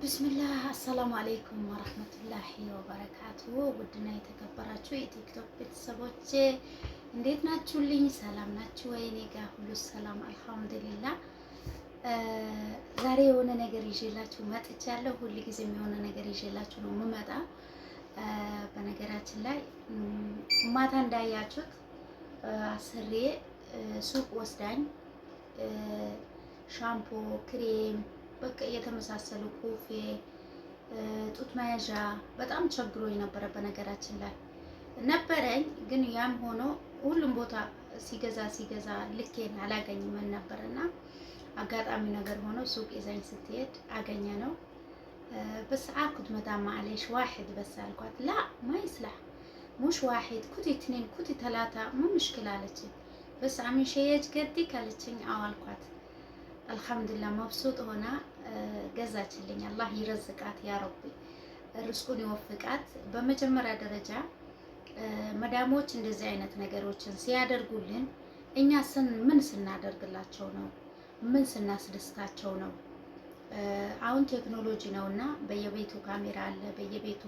بسم الله السلام عليكم ورحمة الله وبركاته። ውድና የተከበራችሁ የቲክቶክ ቤተሰቦቼ እንዴት ናችሁልኝ? ሰላም ናችሁ ወይ? እኔ ጋር ሁሉ ሰላም الحمد لله። ዛሬ የሆነ ነገር ይዤላችሁ መጥቻለሁ። ሁልጊዜም የሆነ ነገር ይዤላችሁ ነው የምመጣ። በነገራችን ላይ ማታ እንዳያችሁት አስሬ ሱቅ ወስዳኝ ሻምፖ፣ ክሬም በቃ የተመሳሰሉ ኮፌ፣ ጡት መያዣ በጣም ቸግሮኝ ነበረ። በነገራችን ላይ ነበረኝ፣ ግን ያም ሆኖ ሁሉም ቦታ ሲገዛ ሲገዛ ልኬን አላገኝም ነበርና አጋጣሚ ነገር ሆኖ ሱቅ ይዛኝ ስትሄድ አገኘ ነው። بس اخذ مدام معلش واحد بس አልኳት። لا ما يصلح مش واحد خذي اثنين خذي ثلاثة مو مشكلة አለችኝ። بس عم يشيج قدك አለችኝ። አዎ አልኳት። الحمد لله مبسوط ሆና ገዛችልኝ። አላህ ይረዝቃት يا ربي ርስቁን ይወፍቃት። በመጀመሪያ ደረጃ መዳሞች እንደዚህ አይነት ነገሮችን ሲያደርጉልን እኛ ምን ስናደርግላቸው ነው? ምን ስናስደስታቸው ነው? አሁን ቴክኖሎጂ ነው እና በየቤቱ ካሜራ አለ፣ በየቤቱ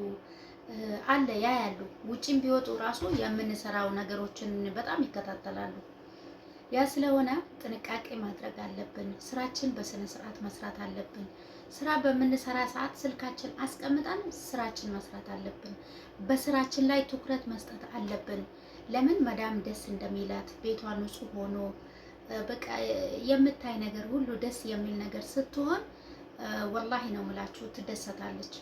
አለ ያ ያሉ ውጭም ቢወጡ ራሱ የምንሰራው ነገሮችን በጣም ይከታተላሉ። ያ ስለሆነ ጥንቃቄ ማድረግ አለብን። ስራችን በስነ ስርዓት መስራት አለብን። ስራ በምንሰራ ሰዓት ስልካችን አስቀምጠን ስራችን መስራት አለብን። በስራችን ላይ ትኩረት መስጠት አለብን። ለምን መዳም ደስ እንደሚላት ቤቷ ንጹህ ሆኖ በቃ የምታይ ነገር ሁሉ ደስ የሚል ነገር ስትሆን والله ነው የምላችሁ ትደሰታለች።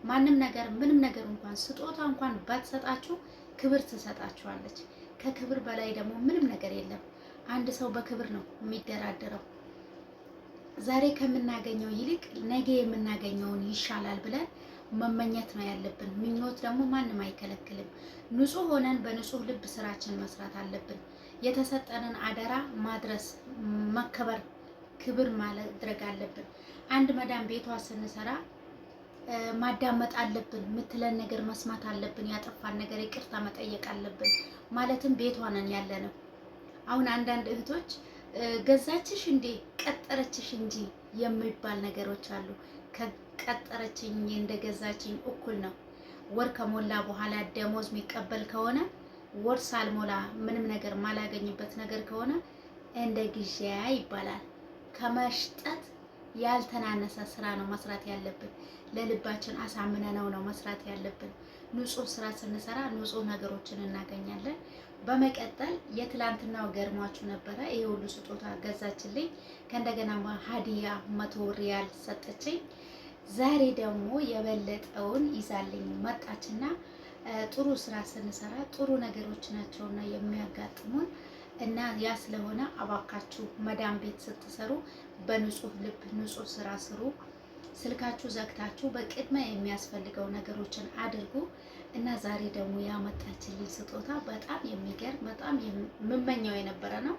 ማንም ነገር ምንም ነገር እንኳን ስጦታ እንኳን ባትሰጣችሁ ክብር ትሰጣችኋለች። ከክብር በላይ ደግሞ ምንም ነገር የለም። አንድ ሰው በክብር ነው የሚደራደረው። ዛሬ ከምናገኘው ይልቅ ነገ የምናገኘውን ይሻላል ብለን መመኘት ነው ያለብን። ምኞት ደግሞ ማንም አይከለክልም። ንጹህ ሆነን በንጹህ ልብ ስራችን መስራት አለብን። የተሰጠንን አደራ ማድረስ፣ መከበር፣ ክብር ማድረግ አለብን። አንድ መዳም ቤቷ ስንሰራ ማዳመጥ አለብን። የምትለን ነገር መስማት አለብን። ያጠፋን ነገር ይቅርታ መጠየቅ አለብን። ማለትም ቤቷ ነን ያለ ነው። አሁን አንዳንድ እህቶች ገዛችሽ እንዴ ቀጠረችሽ እንጂ የሚባል ነገሮች አሉ። ከቀጠረችኝ እንደገዛችኝ እኩል ነው። ወር ከሞላ በኋላ ደሞዝ የሚቀበል ከሆነ ወር ሳልሞላ ምንም ነገር ማላገኝበት ነገር ከሆነ እንደ ግዢያ ይባላል። ከመሽጠት ያልተናነሰ ስራ ነው መስራት ያለብን። ለልባችን አሳምነነው ነው መስራት ያለብን። ንጹህ ስራ ስንሰራ ንጹህ ነገሮችን እናገኛለን። በመቀጠል የትላንትናው ገርሟችሁ ነበረ። ይሄ ሁሉ ስጦታ ገዛችልኝ። ከእንደገና هدية 100 ሪያል ሰጠችኝ። ዛሬ ደግሞ የበለጠውን ይዛልኝ መጣችና ጥሩ ስራ ስንሰራ ጥሩ ነገሮች ናቸውና የሚያጋጥሙን እና ያ ስለሆነ አባካችሁ መዳም ቤት ስትሰሩ በንጹህ ልብ ንጹህ ስራ ስሩ። ስልካችሁ ዘግታችሁ በቅድሚያ የሚያስፈልገው ነገሮችን አድርጉ እና ዛሬ ደግሞ ያመጣችልኝ ስጦታ በጣም የሚገርም በጣም የምመኘው የነበረ ነው።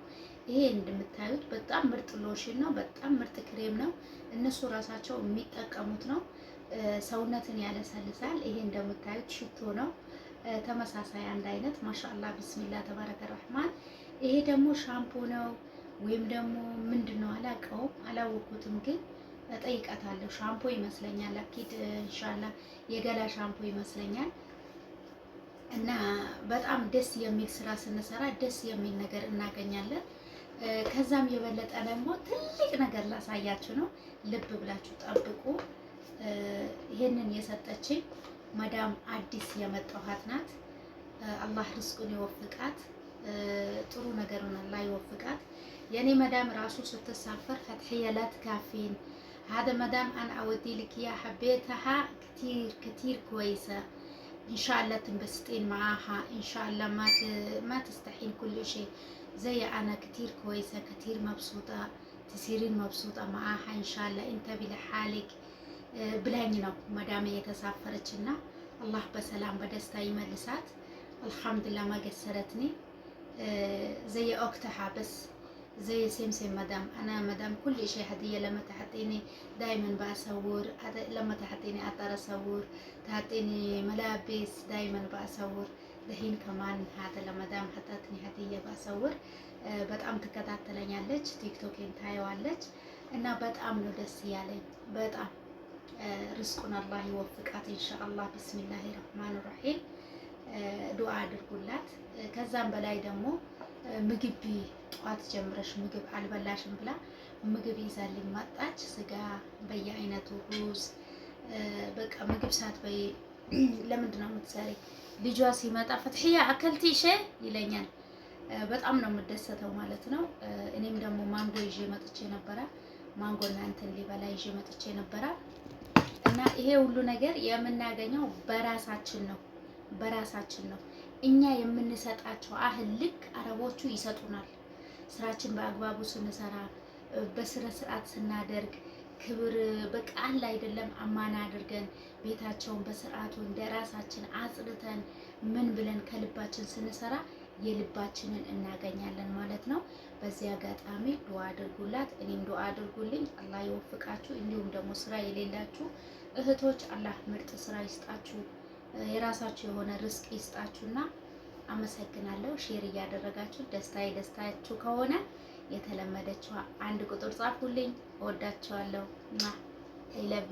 ይሄ እንደምታዩት በጣም ምርጥ ሎሽን ነው። በጣም ምርጥ ክሬም ነው። እነሱ ራሳቸው የሚጠቀሙት ነው። ሰውነትን ያለሰልሳል። ይሄ እንደምታዩት ሽቶ ነው። ተመሳሳይ አንድ አይነት ما شاء الله بسم الله تبارك الرحمن። ይሄ ደግሞ ሻምፖ ነው ወይም ደግሞ ምንድን ነው አላውቀውም፣ አላወኩትም ግን እጠይቃታለሁ። ሻምፖ ይመስለኛል። أكيد إن شاء الله የገላ ሻምፖ ይመስለኛል። እና በጣም ደስ የሚል ስራ ስንሰራ ደስ የሚል ነገር እናገኛለን። ከዛም የበለጠ ደግሞ ትልቅ ነገር ላሳያችሁ ነው። ልብ ብላችሁ ጠብቁ። ይሄንን የሰጠችኝ መዳም አዲስ የመጣኋት ናት። አላህ ሪዝቁን ይወፍቃት፣ ጥሩ ነገሩን አላህ ይወፍቃት። የኔ መዳም ራሱ ስትሳፈር ፈትሕየ لا تخافين هذا مدام انا اودي لك اياها حبيتها كتير كتير كويسة ان شاء الله تنبسطين معاها ان شاء الله ما تستحين كل شيء زي انا كتير كويسة كتير مبسوطة تصيرين مبسوطة معاها ان شاء الله انتبهي لحالك ብላኝ ነው መዳሜ የተሳፈረችና አላህ በሰላም በደስታ ይመልሳት። الحمد لله ما قصرتني زي اختها بس زي same same مدام انا مدام كل شيء هدية لما تحطيني دايما بصور لما تحطيني عطر اصور تحطيني ملابس دايما بصور دحين كمان هذا لمدام حطتني هدية بصور በጣም ትከታተለኛለች፣ ቲክቶኬን ታየዋለች እና በጣም ነው ደስ ያለኝ በጣም። ርስቁን አላህ ይወፍቃት ኢንሻአላህ። بسم الله الرحمن الرحيم ዱዓ አድርጉላት። ከዛም በላይ ደግሞ ምግብ ጠዋት ጀምረሽ ምግብ አልበላሽም ብላ ምግብ ይዛልኝ መጣች። ስጋ በየአይነቱ ሩዝ፣ በቃ ምግብ ሳትበይ ለምንድን ነው የምትሰሪ? ልጇ ሲመጣ ፈትሕያ أكلتي شي ይለኛል። በጣም ነው የምደሰተው ማለት ነው። እኔም ደግሞ ማንጎ ይዤ መጥቼ ነበረ። ማንጎ እናንተን ሊበላ ይዤ መጥቼ ነበረ እና ይሄ ሁሉ ነገር የምናገኘው በራሳችን ነው፣ በራሳችን ነው። እኛ የምንሰጣቸው አህል ልክ አረቦቹ ይሰጡናል። ስራችን በአግባቡ ስንሰራ፣ በስነ ስርዓት ስናደርግ፣ ክብር በቃል አይደለም አማና አድርገን ቤታቸውን በስርዓቱ እንደ ራሳችን አጽድተን ምን ብለን ከልባችን ስንሰራ የልባችንን እናገኛለን ማለት ነው። በዚህ አጋጣሚ ዱዓ አድርጉላት፣ እኔም ዱዓ አድርጉልኝ። አላህ ይወፍቃችሁ። እንዲሁም ደግሞ ስራ የሌላችሁ እህቶች አላህ ምርጥ ስራ ይስጣችሁ፣ የራሳችሁ የሆነ ርስቅ ይስጣችሁና አመሰግናለሁ። Share እያደረጋችሁ ደስታዬ ደስታችሁ ከሆነ የተለመደችው አንድ ቁጥር ጻፉልኝ። እወዳችኋለሁ። I love.